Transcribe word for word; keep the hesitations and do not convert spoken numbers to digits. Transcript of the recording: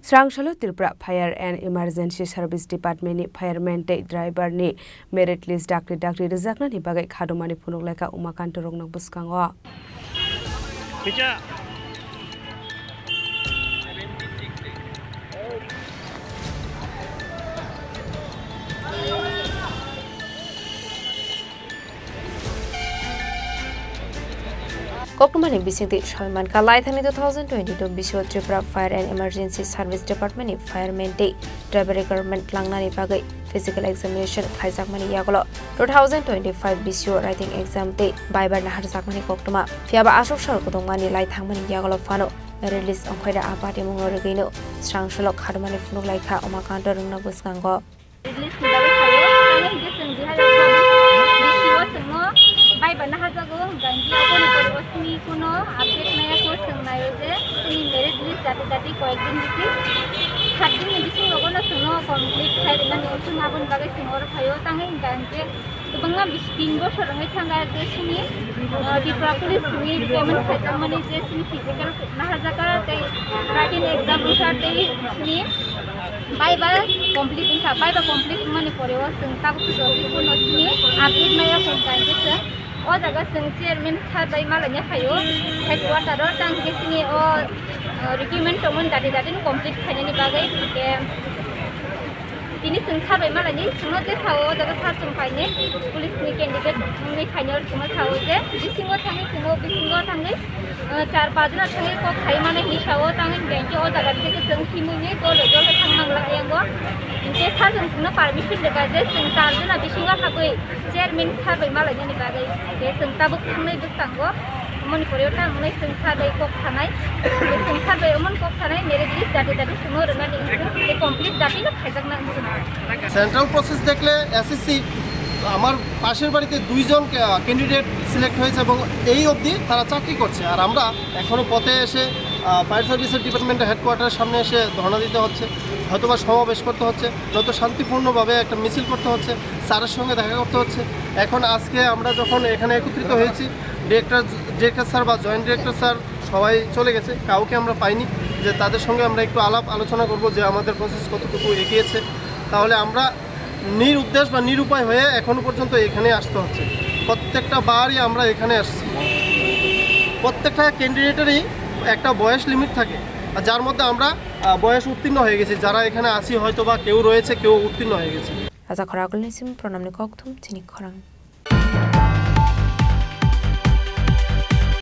Srangsalo Tripura Fire and Emergency Service Department ni fireman tei driver ni merit list dakti dakti rwjaknani bagwi khadomani phunuk laikha Umakanto Rungna bwskango. Koktwmani bisingtwi sawi mankha, laithani two thousand twenty-two bisio Tripura Fire and Emergency Service Department ni fireman tei driver recruitment langnani bagwi physical examination khlaijakmani yagulo two thousand twenty-five bisio writing exam tei viva naharjakmani koktwma. Phiyaba aswk sal kwdwngmani lai thangmani yagulo phano merit list ongkhaida a patimungno rwgwino srangsalok khadomani phunuk laikha Umakanto Rungna bwskango. English ni bagwi khaio, tamo hwnkhe chwng Bihar Bisi o chwngno viva naharjago, hwnkha hwnkhe aboni pore o simi kuno update maya khe chwng naio je chini merit list dati dati koyek din bisi, saat din ni bisingo bono chwngno complete khai rwmani, chwng aboni bagwi chwng oro phaio, tamo hwnkha hwnkhe kwbangma bisi tin bosor wngwi thangkha je chini, ah, Tripura Police ni recommend khaijakmani je chini physical naharjakha tei written exam wngkha tei chini viva complete wngkha, viva complete wngmani pore o chwng tabuk jodi kuno chini update maya phone kainwi chwng o jaga chwng chairman sir bai malaina phaio headquarter o, tamo hwnkhe chini o, ah, recommend tongmani dati dati no complete khainani bagwi hwnkhe Tini chwng sir bai malaini, chwngno je sao, o jaga sir chwng phaini, police ni candidate wngwi phaini, oro chwngno sao je bisingo thangwi chwngno, bisingo thangwi, eh, char pach jona thangwi kok sai mano hinwi sao, tamo hwnkhe o jaga theke chwng thimwi ni dole dole thang nang la yango. Hinkhe sir chwng chwngno permission rwkha je chwng char jona bisingo habwi chairman sir bai malainani bagwi. Hinkhe chwng tabuk thangnai bwskango. Moni pore o tamo nai chwng sa bai kok sanai, chwng sa bai omon kok sanai, merit list dati dati chwngno rwnani wngkha, tei complete dati no khaijak na wngkha. Central process দেখলে এসএসসি আমার পাশের বাড়িতে দুইজন ক্যা-, candidate select হয়েছে এবং এই অবধি তারা চাকরি করছে। আর আমরা এখনও পথে এসে, আহ, ফায়ার সার্ভিসের ডিপার্টমেন্টের হেডকোয়ার্টারের সামনে এসে ধর্ণা দিতে হচ্ছে, হয়তোবা সমাবেশ করতে হচ্ছে, নয়তো শান্তিপূর্ণভাবে একটা মিছিল করতে হচ্ছে, স্যারের সঙ্গে দেখা করতে হচ্ছে। এখন আজকে আমরা যখন এখানে একত্রিত হয়েছি, ডিরেক্টর, ডিরেক্টর স্যার বা জয়েন্ট ডিরেক্টর স্যার সবাই চলে গেছে, কাউকে আমরা পাইনি যে তাদের সঙ্গে আমরা একটু আলাপ আলোচনা করব যে আমাদের প্রসেস কতটুকু এগিয়েছে। তাহলে আমরা নিরুদ্দেশ বা নিরুপায় হয়ে এখনো পর্যন্ত এখানে আসতে হচ্ছে। প্রত্যেকটা বারই আমরা এখানে আসছি। প্রত্যেকটা ক্যান্ডিডেটেরই একটা বয়স লিমিট থাকে, আর যার মধ্যে আমরা, আহ, বয়স উত্তীর্ণ হয়ে গেছি। যারা এখানে আসি হয়তো বা কেউ রয়েছে, কেউ উত্তীর্ণ হয়ে গেছে। Raja Khoragulni simi pranamni kokthum chini khorang.